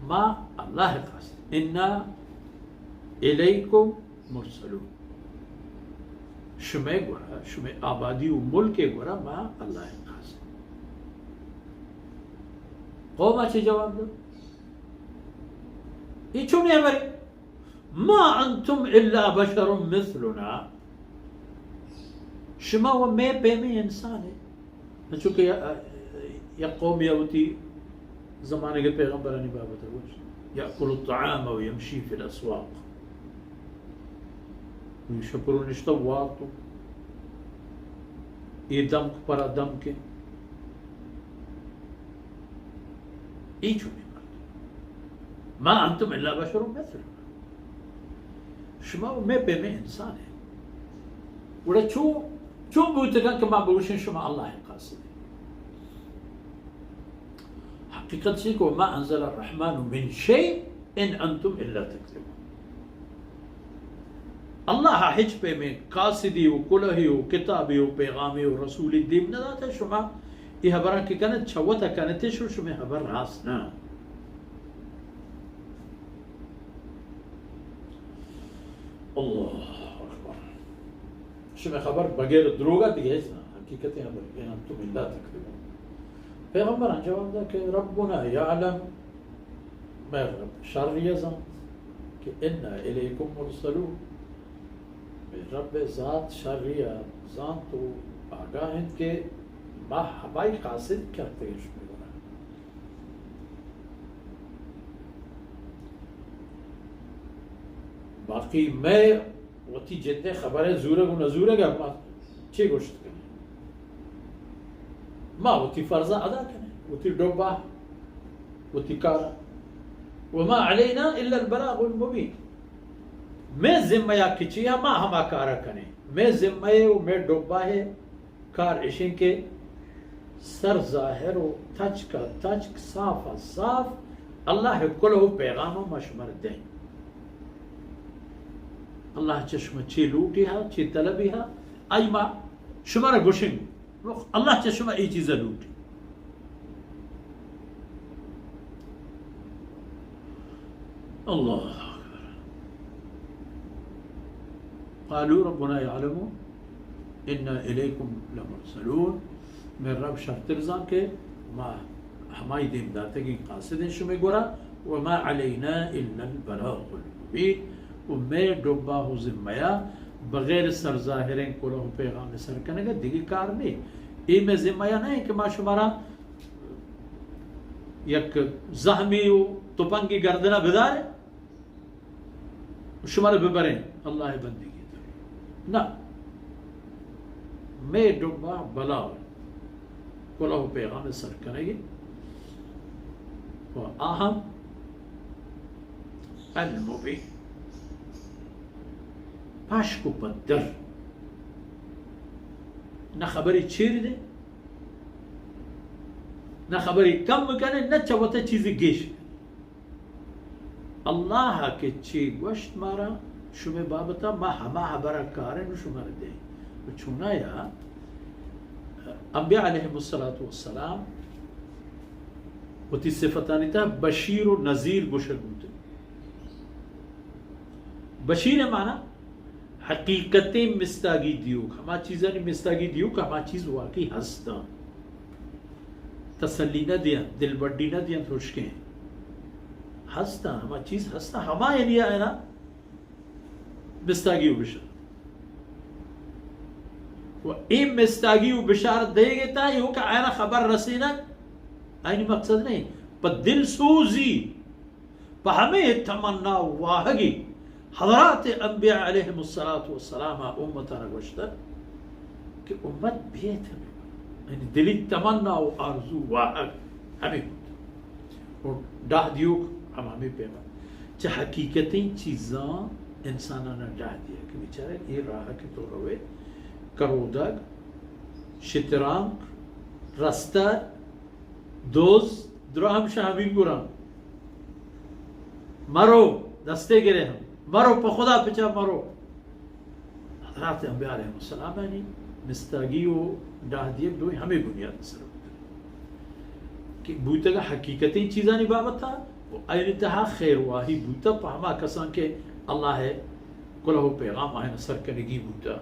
ما اللہ قاصد، انا الیکم مرسلون۔ شمئے گورا، شمئے آبادی و ملک گورا ما اللہ قاصد۔ قوم چے جواب دو؟ اے چونیں ہبرے؟ ما انتم الا بشر مثلنا۔ شما و مئے پیمیں انسان ئے۔ چونکہ یا-، یک قومے وتی زمانگ ء پیغمبرانی بابت ء گوشت، یأکل الطعام و یمشی فی الاسواق۔ نوں شپرو نشتہ وارت و اے دمک پرا دمکے۔ اے چونیں مردم۔ ما انتم الا بشر مثلنا۔ شما و مئے پیمیں انسان ئے۔ گڑا چو، چون بوتگاں کہ ما بگوشیں شما اللہ قاصد ئے؟ حقیقت چی کہ ما انزل الرحمن من شیء ان انتم الا تکذبون۔ اللہ ہچ پیمیں قاصدی و کلہی و کتابی و پیغامی و رسولی دیم نہ داتا۔ شما اے ہبراں کہ کنت، چہ وتا کنت، شو شمئے ہبر راست نہ۔ اللہ اکبر۔ شمئے خبر بغیر دروگا دیگہ ہچ نہ، حقیقت ہبر، ان انتم الا تکذبون۔ پیغمبر جواب دا کہ ربنا یعلم، مئے رب شری زانت کہ انا الیکم مرسلون۔ مئے رب ذات شری زانت و آگاہ انت کہ ما ہمائی قاصد کرتے شمئے گورا۔ باقی مئے وتی جندے خبر ء زورگ و نزورگ ء ما چے گوشت کنیں؟ ما وتی فرض ء ادا کنیں، وتی ڈبہ، وتی کار۔ وما علینا الا البلاغ المبین۔ مئے ذمہ یا کچیا ما ہما کارا کنیں۔ مئے ذمہ و مئے ڈبہ ء کار اشیں کہ سر ظاہر و تچک ء تچک، صاف ء صاف، اللہ ء کلہ و پیغام ء ما شمار دیں۔ اللہ چہ شما چی لوٹی ہا، چی طلبی ہا، آئی ما شمار گوشیں۔ اللہ چہ شما اے چیز لوٹی۔ اللہ اکبر۔ قالوا ربنا يعلم انا الیکم لمرسلون۔ مئے رب شرتر زان کہ ما ہمائی دیم داتگیں قاصدیں شمئے گورا، وما علینا الا البلاغ المبین۔ و مئے ڈبہ و ذمہ بغیر سر ظاہریں کلہ و پیغام سر کنگ ء دگہ کار نے۔ اے مئے ذمہ نہ کہ ما شمارا یک زہمی و تپنگی گردنا بداریں، شمارا ببریں اللہ ء بندگی ء۔ نہ، مئے ڈبہ بلاغ، کلہ و پیغام سر کنگی و آہم المبین، پشک و پدر۔ نہ خبری چیر دے، نہ خبری کم کنے، نہ چہ وتا چیزی گیش کنے۔ اللہ کہ چی گوشت مارا، شمئے بابتا ما ہما ہبرا کاریں و شمارا دیں۔ و چونایا انبیاء علیہم الصلوۃ والسلام وتی صفتانی تہا بشیر و نذیر گوشگ بوتگ۔ بشیر معنی حقیقتیں مستاگی دیوک، ہما چیزانی مستاگی دیوک، ہما چیز واقعی ہستاں۔ تسلی نہ دیاں، دلبڈی نہ دیاں، ہشکیں ہستاں، ہما چیز ہستاں، ہما یعنی آئینا مستاگی و بشار۔ و اے مستاگی و بشار دیگے تا، ایوکا آئینا خبر رسینگ، آئینی مقصد نہیں۔ پہ دل سوزی، پہ ہمے تمنا و واہگی حضرات انبیاء علیہم الصلوۃ والسلام امتانا گوشتگ کہ امت بیت ہمے، یعنی دلی تمنا و آرزو واہگ ہمے بوت۔ و ڈاہ دیوک ہم ہمے پیما چہ حقیقتیں چیزاں انسانانا ڈاہ دیگ کہ بیچارہ اے راہ کہ تو روے، کرودگ، شترانک، رستر، دوز، درا ہم شہ ہمینگوراں۔ مرو، دستے گرے ہم۔ مرو، پہ خدا پچا مرو۔ حضرات انبیاء علیہم السلام یعنی مستاگی و ڈاہ دیگ دوئیں ہمے بنیاد سر بوتگ کہ بوتگ حقیقتیں چیزانی بابتا و آئی تہا خیر واہی بوتا پہ ہما کسان کہ اللہ کلہ و پیغام آہن سر کنگی بوتا۔